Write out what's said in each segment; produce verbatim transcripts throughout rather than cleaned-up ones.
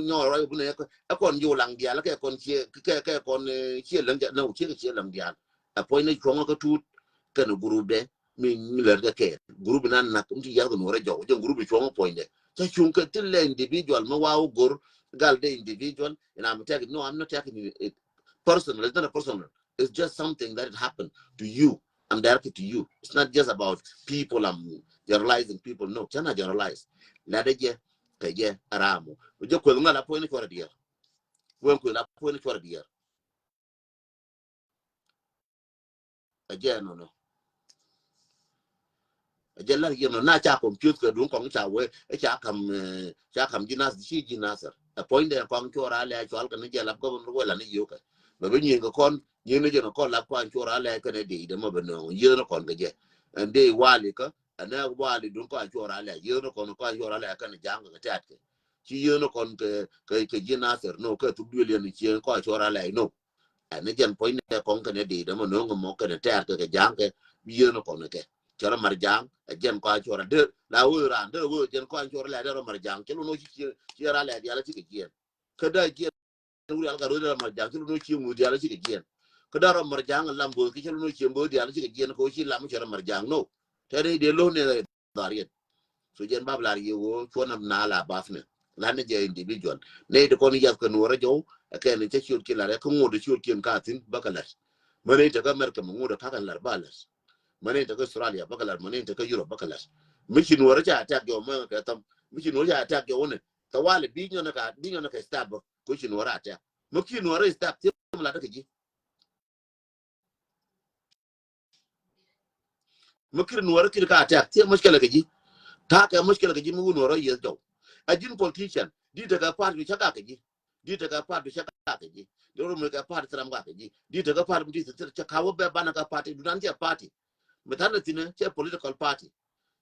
nyɔɔr rɔy bi nɛ ɛ kɔn jiw laŋ diaal kɛ kɔn cie kɛ kɛ kɔn cie läŋ jɛ nɛ cie kɛ cie läŋ diaal. Ɛ puɔ̱ny ni cuɔŋ kä tuut kɛn group dɛ mi mi lɛr kɛ kɛ group na nak mi ti yar kɛ nuɔrɛ jɔw jɛ group cuɔŋ puɔ̱ny dɛ. Cɛ cuŋ kɛ ti lɛ individual mi wa wä gor gal dɛ individual. And I'm attacking, no, I'm not attacking it personal. It's not a personal. It's just something that happened to you. I'm directed to you. It's not just about people. I'm generalizing people. No, cannot generalize. Lada jɛ kɛ jɛ ramo jɛ kueth ŋa la puɔ̱ny ni cuɔrɛ diɛr. Wen kueth la puɔ̱ny ni cuɔrɛ diɛr. A jɛ nɔnɔ. A jɛ lar yɛn nɔ na ca confuse kɛ duŋ kɔŋ ca wee ɛ ca kam ca kam jinas ci jinas. A puɔ̱ny dɛ kɔŋ cuɔra lɛ cual kɛ ni jɛ lap gɔbɔn wɛ la ni yokɛ. Bɛ bi nyiŋ kɛ kɔn nyiŋ ni jɛ nɔ kɔn lap kɔn cuɔra lɛ kɛn ɛ dee idɛ mɔ bɛ nɔŋ yɛn nɔ kɔn kɛ jɛ. Ɛn dee wali kä ɛn ɛ wali duŋ kɔn cuɔra lɛ yɛn nɔ kɔn kɔn cuɔra lɛ kɛn jaŋ kɛ tɛt kɛ. Ci yɛn nɔ kɔn kɛ kɛ jinas nɔ kɛ thuk duel yɛn ci kɔn cuɔra lɛ nɔ. Ɛn ni jɛn puɔ̱ny nɛ kɔŋ kɛnɛ dee dämɛ no̱o̱ŋ mɔ kɛnɛ tɛɛr kɛ kɛ ja̱a̱ŋ kɛ bi yieeth ni kɔn kɛ cɛ rɔ mar ja̱a̱ŋ. Ɛ jɛn kɔn a cuɔr a dee la wee raan dee wee jɛn kɔn a cuɔr a lɛ dee rɔ mar ja̱a̱ŋ cɛ lun wee ci ci ra lɛ diaal a ci kɛ jiɛn. Kä dee jiɛn wuri al ka rɔ dee rɔ mar ja̱a̱ŋ cɛ lun wee ci ŋuth diaal a ci kɛ jiɛn. Kä dee rɔ mar ja̱a̱ŋ lam bo̱o̱th ki cɛ lun wee ci bo̱o̱th diaal a ci kɛ jiɛn kɛ wee ci lam cɛ rɔ mar ja̱a̱ŋ no. Tɛt i̱ dee lo̱n ni dhɔriɛn. So jɛn bab lar yɛ ɣöö cuɔn am na la bath ni lan ni jɛ individual. Nɛy ti kɔn yath kɛ nuɔrä jɔw ɛ kɛn cä ciöt kiɛn lar ɛ kä ŋot ciöt kiɛn ka thi̱n bä kɛ lat. Mɛ nɛy tekɛ America mɛ ŋot ɛ kakɛ lar ba lat. Mɛ nɛy tekɛ Australia bä kɛ lat mɛ nɛy tekɛ Europe bä kɛ lat. Mi ci nuɔrä ca attack jɔw mɛ kɛ thɔm mi ci nuɔrä ca attack jɔw ni thawali bi nyɔn ɛ ka bi nyɔn ɛ kɛ stop bä ko ci nuɔrä attack mɛ ki nuɔrä stop thiɛ mɛ lat ɛ kɛ ji̱. Mi kiri nuɔrä kiri ka attack thiɛ mushkila kɛ ji̱. Ta̱a̱ kɛ mushkila kɛ ji̱ mi wun nuɔrä yieth jɔw. A ji̱n politician di tekɛ party du cä gak kɛ ji̱. Di tekɛ party du cä gak kɛ ji̱. Di rum kɛ party thiram gak kɛ ji̱ di tekɛ party mi ti thiram cä kawä bɛ banɛ kɛ party du nan cɛ party. Mi than thi̱n cɛ political party.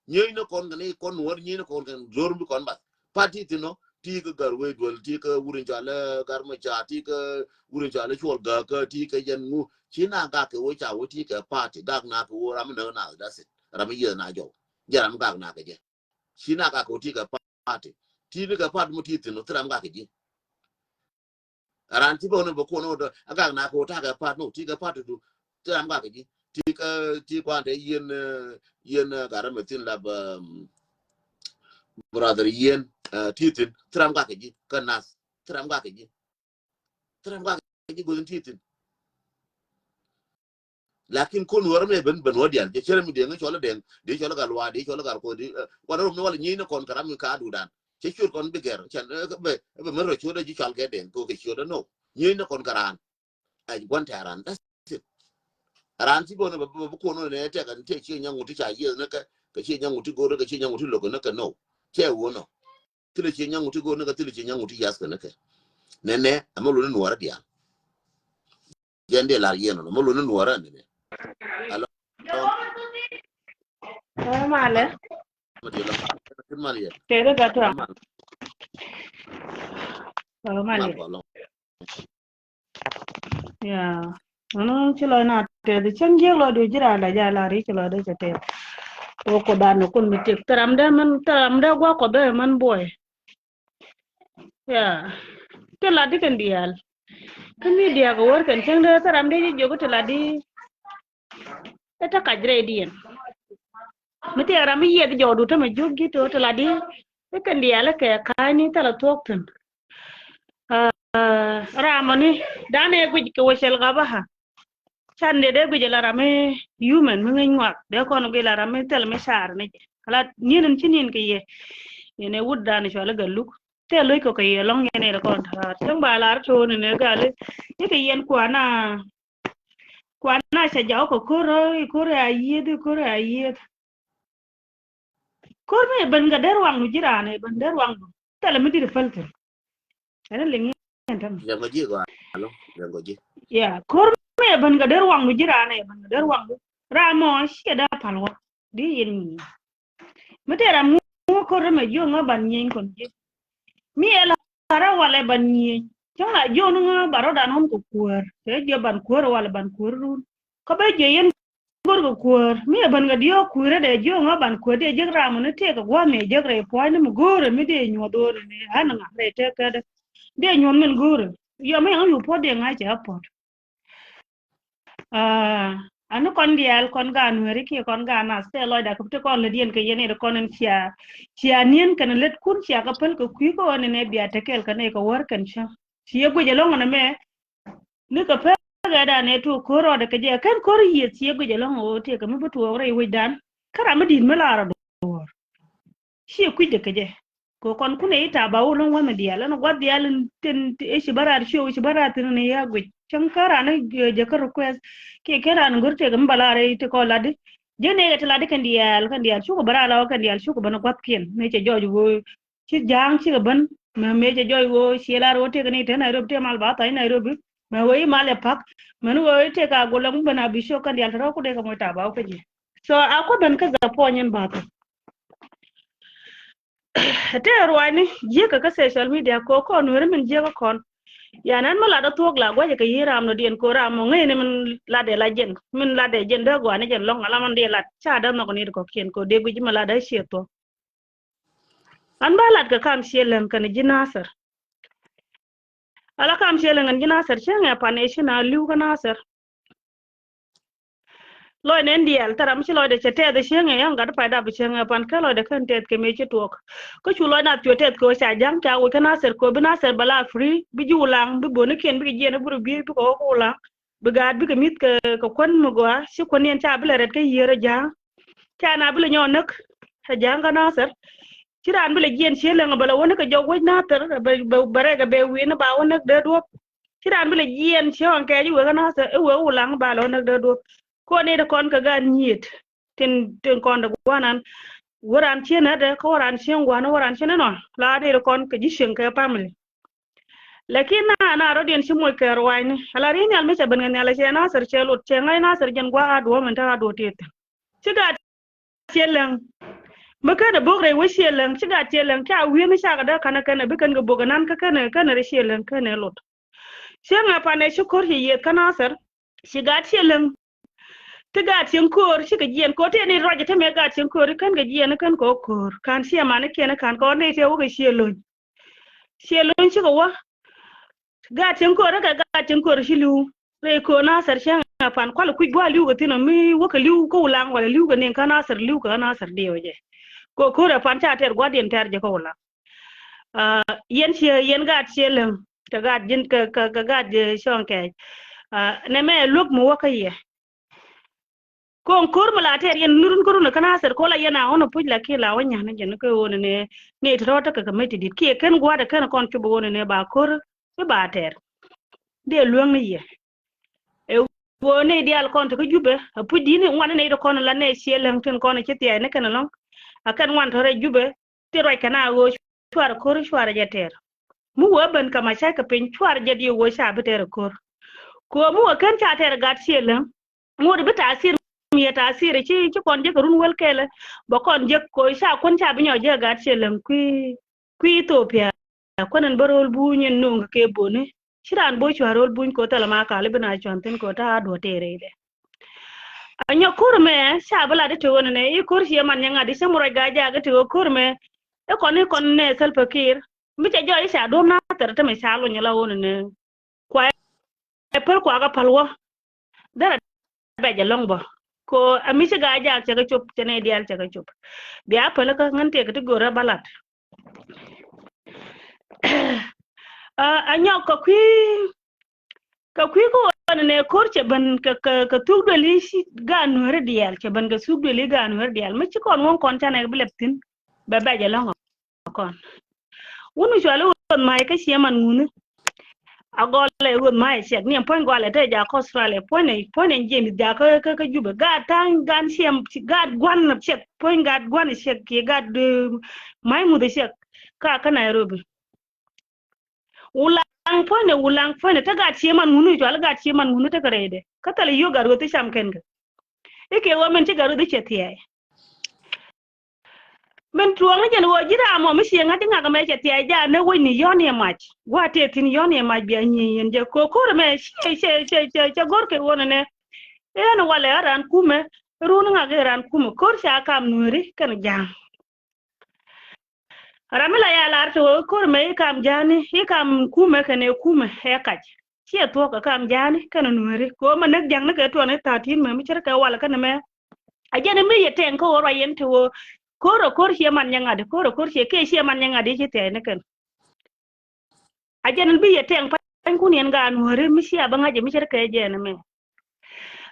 Nyieny ni kɔn kɛ ni kɔn nuɔr nyieny ni kɔn kɛ lor bi kɔn bath. Party thi̱n nɔ ti kä gar wee duel ti kä wurin cɔal ɛ gar mɛ ca ti kä wurin cɔal ɛ cuɔl gak kä ti kä yɛn ŋu ci na gak kɛ wee ca wee ti kɛ party gak na kɛ wee ram mi nä na that's it. Ram mi yieth na jɔw jɛ ram gak na kɛ jɛ. Ci na gak kɛ wee ti kɛ party ti ni kɛ party mi ti thi̱n nɔ thi ram gak kɛ ji̱. Ran ti bä wä ni bä kuɔn wä dɔ a gak na kɛ wä takɛ pat no ti kɛ pat du. Ti ram gak kɛ ji̱ ti kɛ ti kuan te yien yien garɛ mɛ thin lab brother yien ti thin ti ram gak kɛ ji̱ kɛ nath ti ram gak kɛ ji̱. Ti ram gak kɛ ji̱ guth in ti thin. Lakin kun wär mi ben ben wä dial jɛ cɛrɛ mi diɛŋ cɔl diɛŋ di cɔl gal wa di cɔl gal ko di. Wala rum ni wala nyi ni kɔn karam mi ka du dan cɛ cur kɔn bi gɛr cɛn bɛ bɛ mɛ rɔ cur di ci cɔl kɛ diɛŋ ko kɛ cur di no. Nyi ni kɔn karan. Ɛ guan tɛ ran that's it. Ran ci bon bɛ bɛ kun ne tɛ kan tɛ ci nyang wuti ca yieth ne kɛ kɛ ci nyang wuti gor kɛ ci nyang wuti lok ne kɛ no. Cɛ wo no. Thilɛ ci nyang wuti gor ne kɛ thilɛ ci nyang wuti yath kɛ ne kɛ. Nɛ nɛ amɛ lo ne nuɔrɛ dial. Jɛn dee lar yɛn ɔnɔ mɛ luni nuɔrɛ ni ni. Alo. Ɛ malɛ. Mɛ dee la mal. Kin mal yɛn. Tɛɛrɛ gat wa. Mal. Ɛ malɛ. Mal kɔ lɔ. Ya. Ɔnɔ ci lɔ na tɛɛth cɛn jiɛk lɔ di ji̱ raa la ja lar i̱ ci lɔ dee cɛ tɛɛth. Wä kɔ dan ni kun mi tiek thɛram dee mɛn thɛram dee guak kɔ dee mɛn buɔy. Ya. Ti lat di kɛn diaal. Kä mi diaal kɛ wär kɛn cäŋ dee thil ram dee ji̱ jiök ti lat di. Ɛ te kac rɛy diɛn. Mi ti ram mi yieth jɔɔdu te mɛ jiök ji̱ to ti lat di. Ti kɛn diaal kɛ ka̱a̱cni thilɛ thuɔ̱k thi̱n. Aa, ram ɔni dan ɛ guic kɛ wecɛl ɣabaha. Can dee dee guic la ram mi human mi ŋäc ŋuak dee kɔn guic la ram mi thil mi car ni jɛ. Kala nien in ci nien kɛ yɛ. Yɛn ɛ wut dan cual i̱ Galuk. Thil loc kɔ kɛ yɛ lɔŋ yɛn ɛ kɔn ta̱a̱r cäŋ ba lar to̱o̱n in ɛ gal i̱ kɛ yɛn kuana. Kuana ca jaw kɛ ko̱r i̱ ko̱r a yieth i̱ ko̱r a yieth. Ko̱r mi ɛ ben kɛ der waŋdu ji̱ raan ɛ ben der waŋdu. Thilɛ mi dit päl thi̱n. Ɛn liŋ yɛn tɛm. Liɛŋ kɔ ji̱ gɔaa alo liɛŋ kɔ ji̱. Ya ko̱r mi ɛ ben kɛ der waŋdu ji̱ raan ɛ ben kɛ der waŋdu. Ram mɔ ciɛ dee pal wä di yɛn nyieny. Mi tëë ram ŋu ko̱r mɛ jiök ŋä ban nyieny kɔn ji̱. Mi ɛ la rɛ walɛ ban nyieny cäŋ la jiök ni ŋä ban rɔ̱dan ɣɔn kɛ kuäär kɛ jiök ban kuäär walɛ ban kuäär run. Kä bä jiök yɛn go̱r kɛ kuäär mi ɛ ben kɛ diɔ̱ɔ̱k kuäärä dee jiök ŋä ban kuäär dee jiök ram ni tëë kɛ gua̱a̱th mi jiök rɛy pua̱a̱cni mi go̱o̱rɛ mi dee nyuɔ̱th ɣöö ni ɣän ŋa̱ rɛy tëkädä. Dee nyuɔ̱n min go̱o̱rɛ. Yɔm mi yɛn yu puɔ̱t dee ŋa̱c cɛ a puɔ̱t. Ani kɔn diaal kɔn gaat Nuɛri kiɛ kɔn gaat Nath tɛ lɔcda kɛ ti kɔn lät yɛn kɛ yɛn i̱ kɔn in cia, cia ni̱en kɛn lät kun cia kɛ päl kɛ kui̱ kɛ ɣän in ɛ bia tekɛl kɛ nɛy kɛ wär kɛn cä. Ci yɛ guic ɛlɔ̱ŋ ɛn ɛmɛ ni kɛ pek ɛ dan ɛ tuɔɔk ko̱r rɔɔdɛ kɛ jɛ kɛn ko̱r yiëth ci yɛ guic ɛlɔ̱ŋ ɣöö tëëkɛ mi bi tuɔɔk rɛy wecdan. Kä ram mi di̱i̱t mi laar ɛ duɔ̱ɔ̱r. Ciɛ kui̱dɛ kɛ jɛ. Kɛ kɔn kunɛ i̱ ta̱a̱ ba wä lo̱ŋ wämɛ diaal ɛn gua̱th diaal in tin ëë ci bä raar ciö ci bä raar thi̱n ni ya guic. Cäŋ kä raan jɛ kä request kiɛ ken raan go̱r tëëkɛ mi bä laar i̱ ti kɔn latdi. Jɛ nɛy kɛ ti latdi kɛn diaal kɛn diaal cukɛ bä raar la wä kɛn diaal cukɛ bä ni gua̱thkiɛn mëë cɛ jɔɔc wee. Ci ja̱a̱ŋ cikɛ bän mɛ mëë cɛ jɔɔc wee ci lar wä tëëkɛ ni te Nairobi tëë mal ba tha̱a̱c Nairobi. Mɛ wee i̱ mal ɛ pa̱k mɛn wee i̱ tëëkɛ a go̱l ɛ mi bän a bi ciök kɛn diaal te rɔ̱ ku dee kɛ moc ta̱a̱ ba wä kä jiɛ. So a kuäth ben kä the point in bath. Tëë ruacni jiäkä kä social media kɛ kɔn weri min jiäkä kɔn. Yan ɛn mi lat ɛ thuɔ̱k la gua̱cɛ kɛ yi̱ ram nɔ diɛn kɛ ram mɔ ŋäcni min latdɛ la jɛn min latdɛ jɛn dee gua̱a̱ni jɛn lɔ̱ŋ ala min dee lat ca dee nhɔk ni ti kɔ̱kiɛn kɛ dee guic mi latdɛ ciɛ thuɔ̱k. An ba lat kɛ kam ciɛ läŋ kɛn ji̱ Nathir. Ala kam ciɛ läŋ kɛn ji̱ Nathir cäŋ ɛ pan ɛ ci na li̱w kä Nathir. Lɔcnɛ in diaal thil ram ci lɔcdɛ cɛ tɛth cieŋ ɛ yɔ̱ŋ gat pay dap cieŋ ɛ pan kä lɔcdɛ kɛn tɛth kɛ mëë ci tuɔɔk. Kä cu lɔc Nath cuɛ tɛth kɛ ɣöö ca ja̱ŋ ca woc kä Nathir kɛ ɣöö bi Nathir bɛ la free bi ji̱ Ulaŋ bi bonikiɛn bikɛ jiɛn bi rɔ biey bikɛ wä kä Ulaŋ. Bi gaat bikɛ mi̱th kɛ kɛ kuän mi gɔaa ci kuän yɛn ca bi lɛ rɛt kä yiëër ɛ ja̱a̱ŋ. Ca na bi lɛ nyɔk näk ɛ ja̱a̱ŋ kä Nathir. Ci raan bi lɛ jiɛn cië läŋ bɛ lɛ wä ni kɛ jɔk wec Nathir bɛ rɛk ɛ bɛ wi̱i̱ ni ba wä näk dee duɔ̱p. Ci raan bi lɛ jiɛɛn ci ɣɔn kɛɛc i̱ wek ɣän i̱ wek Ulaŋ ba lɔ näk dee duɔ̱p. Kɔn i̱ ti kɔn kɛ gaat nyiet tin tin kɔn dee gua̱nan. Wä raan cien nädɛ kä wä raan cien gua̱n wä raan cien inɔ la i̱ ti kɔn kɛ ji̱ cieŋ kɛ family. Lakin na na rɔ̱diɛn ci moc kɛ ruacni ala ri̱i̱n nhial mi cɛ ben kɛ nhial cɛ Nathir cɛ lot cɛ ŋa̱c Nathir jɛn gua̱a̱ a duɔ̱ɔ̱m in te a duɔ̱ɔ̱ tiet thi̱n. Ci gaat ciɛ läŋ. Mi kɛn ɛ bo̱k rɛy wec ciɛ läŋ ci gaat ciɛ läŋ ca wi̱i̱ni cakɛ dee känɛ kɛn ɛ bi kɛn kɛ bo̱k ɛ nan kä kɛn ɛ kɛn ɛ rɛy ciɛ läŋ kɛn ɛ lot. Cieŋ ɛ pan ɛ ci ko̱r ci yiëth kä Nathir. Ci gaat ciɛ läŋ. Ti gaat cieŋ ko̱r cikɛ jiɛn ko̱r ti ɛn i̱ ruac ɛ te mëë gaat cieŋ ko̱r i̱ kän kɛ jiɛn i̱ kän kɛ wä ko̱r ka̱n ciɛ man i̱ kiɛn i̱ ka̱n kɛ wä nɛy ti ɛ wä kɛ ciɛ lo̱ny. Ciɛ lo̱ny cikɛ wä. Gaat cieŋ ko̱r kɛ gaat cieŋ ko̱r ci li̱w. Rɛy ko̱r Nathir cäŋ a pan kual kui̱c gua̱a̱ li̱w kɛ thi̱n ɔ mi wäkɛ li̱w kä Ulaŋ walɛ li̱w kɛ niŋ kä Nathir li̱w kɛ kä Nathir diɛw jɛ. Kɛ ko̱r ɛ pan ca tɛr gua̱a̱diɛn tɛr jɛ kä Ulaŋ. Yɛn ciɛ yɛn gaat ciɛ läŋ kɛ gaat ji̱n kɛ kɛ kɛ gaat cɔŋ kɛɛc. Nɛ mɛ luäk mi wä kä yɛ. Ko̱ŋ ko̱r mi la tɛr yɛn nurun kärun kä Nathir ko̱ la yɛn a ɣɔn a puc lakin la wä nyan jɛn kä ɣöö nɛ nɛ ti rɔɔt tekɛ kɛ mec ti di̱t kiɛ kɛn gua̱a̱t kɛn kɔn cop ɣöö nɛ nɛ ba ko̱r i̱ ba tɛr. Dee luäŋ ni yɛ. Ɛ ɣöö nɛ diaal kɔn te kä Jubɛ a puc di̱t ni ŋuan ni nɛ ti kɔn la nɛ ciɛ läŋ tin kɔn ci thia̱a̱c ni kɛn ɛlɔ̱ŋ. A kɛn ŋuan tɔ̱ rɛy Jubɛ ti ruac kɛn a ɣöö cuarɛ ko̱r cuarɛ jɛ tɛr. Mi wee ben kɛ ma cäc kɛ piny cuarɛ jɛ diɛ ɣöö ca bi tɛr ɛ ko̱r. Kɛ ɣöö mi wee ken ca tɛr ɛ gat ciɛ läŋ. Ŋot bi tathir mi yɛ tathir ci ci kɔn jek kɛ run wäl kɛlɛ bɛ kɔn jek kɛ ɣöö ca kuän ca bi nyɔk jek ɛ gat ciɛ läŋ kui̱ kui̱ Ethiopia. Kuän in bä ro̱l buny in nuŋ kɛ boni ci raan bo̱o̱c cua̱r ro̱l buny kɛ ɣöö thilɛ ma kal i̱ bi na cua̱n thi̱n kɛ ɣöö ta̱a̱ duɔ̱t tëë rɛydɛ. A nyɔk ko̱r ɛmɛ ca bi lat i̱ te ɣöö nɛnɛ i̱ ko̱r ciɛ man nyɛ ŋa̱t i̱ cä mi ruac gaa jaak i̱ te ɣöö ko̱r ɛmɛ i̱ kɔn i̱ kɔn nɛ Salva Kiir mi cɛ jɔɔc i̱ ca duɔ̱m Nathir te mɛ ca luny ala ɣöö nɛnɛ. Kua ɛ päl kua kɛ päl wä. Derɛ bɛc ɛlɔ̱ŋ bä ko ɛ mi ci gaa jaak cɛ kɛ cop cɛ nɛ diaal cɛ kɛ cop. Bia päl kä ŋän tëëk ti görä bä lat. A nyɔk kɛ kui̱ kɛ kui̱ kä ɣöö nɛ nɛ ko̱r cɛ ben kɛ kɛ kɛ thuk duël i̱ ci gaat nueeri diaal cɛ ben kɛ thuk duël i̱ gaat nueeri diaal mi ci kɔn ŋuɔ̱ŋ kɔn canɛ bi lɛp thi̱n. Bɛ bɛc ɛlɔ̱ŋ kɔn. Wun mi cuali ɣöth ma̱a̱c kä ciɛ man ŋuni. A gɔlɛ ɣöth ma̱a̱c ciɛk ni ɛn puɔ̱ny gɔalɛ te jaak Australia puɔ̱ny ni puɔ̱ny ni jiɛn jaak kä kä kä Jubɛ gaat ta̱a̱ŋ gan ciɛ gaat gua̱n ciɛk puɔ̱ny gaat gua̱n ciɛk kiɛ gaat ma̱a̱c ŋuth ciɛk. Ka kä Nairobi. Wulaŋ puɔ̱ny ni wulaŋ puɔ̱ny ni te gaat ciɛ man ŋuni cuali gaat ciɛ man ŋuni te kä rɛydɛ kä thilɛ yio̱k gat ɣöth i̱ cam kɛn kɛ. I̱ kɛ ɣöö min ci gat ɣöth i̱ ciɛ thia̱a̱c. Min tuɔɔŋni jɛn ɣöö ji̱ ram mɔ mi ciɛ ŋa̱t i̱ ŋak ɛmɛ cɛ thia̱a̱c jaat ni wec ni yɔ̱ɔ̱n yɛ mac gua̱a̱t tëë thi̱n yɔ̱ɔ̱n yɛ mac bia nyiey yɛn jɛ ko̱ko̱r ɛmɛ ciɛ ciɛ ciɛ ciɛ ciɛ go̱r kɛ ɣöö nɛnɛ. Ëë ni walɛ ɣä raan kumɛ run ŋak i̱ raan kumɛ ko̱r ca kam nueeri kɛn ja̱a̱ŋ. Ram mi la ya lar ti wä ko̱r mɛ i̱ kam ja̱a̱ni, i̱ kam kumɛ kɛnɛ kumɛ ɛ kac. Ciɛ thuɔ̱k ɛ kam ja̱a̱ni kɛnɛ nuääri. Kɛ ɣöö mɛ näk ja̱ŋni kɛ tuɔɔni thirteen mɛ mi ce̱tkɛ walɛ kɛnɛ mɛ. A jɛn mi yɛ tɛŋ kä ɣöö ruac yɛn ti wä ko̱r ɛ ko̱r ciɛ man nyɛ ŋa̱t, ko̱r ɛ ko̱r ciɛ kɛ ciɛ man nyɛ ŋa̱t i̱ ci thia̱cni kɛn. A jɛn bi yɛ tɛŋ panykun yɛn gaat nuääri mi cia bä ŋa̱c mi ce̱tkɛ jɛn mɛ.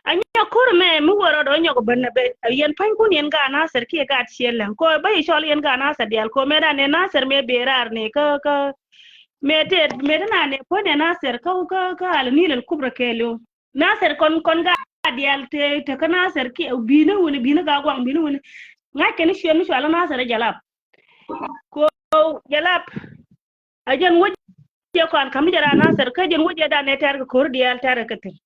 A nyɔk ko̱r mɛ mi wä rɔɔdɛ nyɔk ben ɛ ben, yɛn panykun yɛn gaat Nasir kiɛ gaat ciɛ läŋ. Kɛ ɣöö bä i̱ cɔl yɛn gaat Nasir diaal kɛ ɣöö mëë dan ni Nasir mëë bëë raar ni kä, kä, mëë te, mëë te naan ni puɔ̱ny ni Nasir kä, kä, kä Al Nil Al Kubra kɛɛliw. Nasir kɔn, kɔn gaat diaal te, te kä Nasir kiɛ bi̱i̱ni wi̱ni, bi̱i̱ni gaat guaŋ bi̱i̱ni wi̱ni. Ŋa̱c kɛn ciöt mi cɔal Nasir Jalap. Kɛ ɣöö Jalap a jɛn wä jɛ kɔn ka̱m ni jɛ raan Nasir kä jɛn wä jɛ dan ni tɛr kɛ ko̱r diaal tɛr kɛ thi̱n.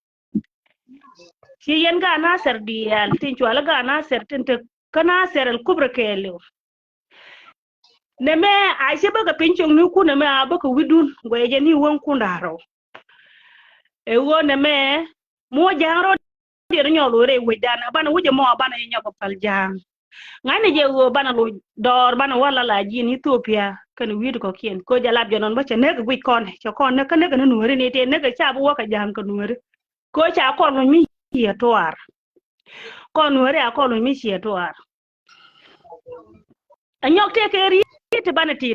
Ci yɛn gaat Nasir diaal tin cual gaat Nasir tin te kä Nasir Al Kubra kɛɛliw. Nɛmɛ a ci bä kɛ piny cio̱ŋnikun, nɛmɛ a bä kɛ wi̱cdun guɛcɛ ni wäŋkun da̱ŋ rɛw. Ɛ ɣöö nɛmɛ mi wä ja̱a̱ŋ rɔ̱ diɛn nyɔk lo̱o̱ rɛy wecdan, a banɛ wec ɛmɔ a banɛ nyɔk kɛ päl ja̱a̱ŋ. Ŋa̱cnɛ jɛ ɣöö banɛ loc dɔɔr banɛ wä la la ji̱n Ethiopia kɛnɛ wi̱i̱du kɔ̱kiɛn. Kɛ ɣöö Jalap jɛ nɔn bä cɛ näk guic kɔn, cɛ kɔn näk kä näk ni nuääri ni tëë näk ca bi wä kɛ ja̱a̱ŋ kɛ nuääri. Kɛ ɣöö ca kɔn loc mi ciɛ tuaar. Kɔn nuääri a kɔn loc mi ciɛ tuaar. Ɛ nyɔk tëë kɛ riet ti banɛ ti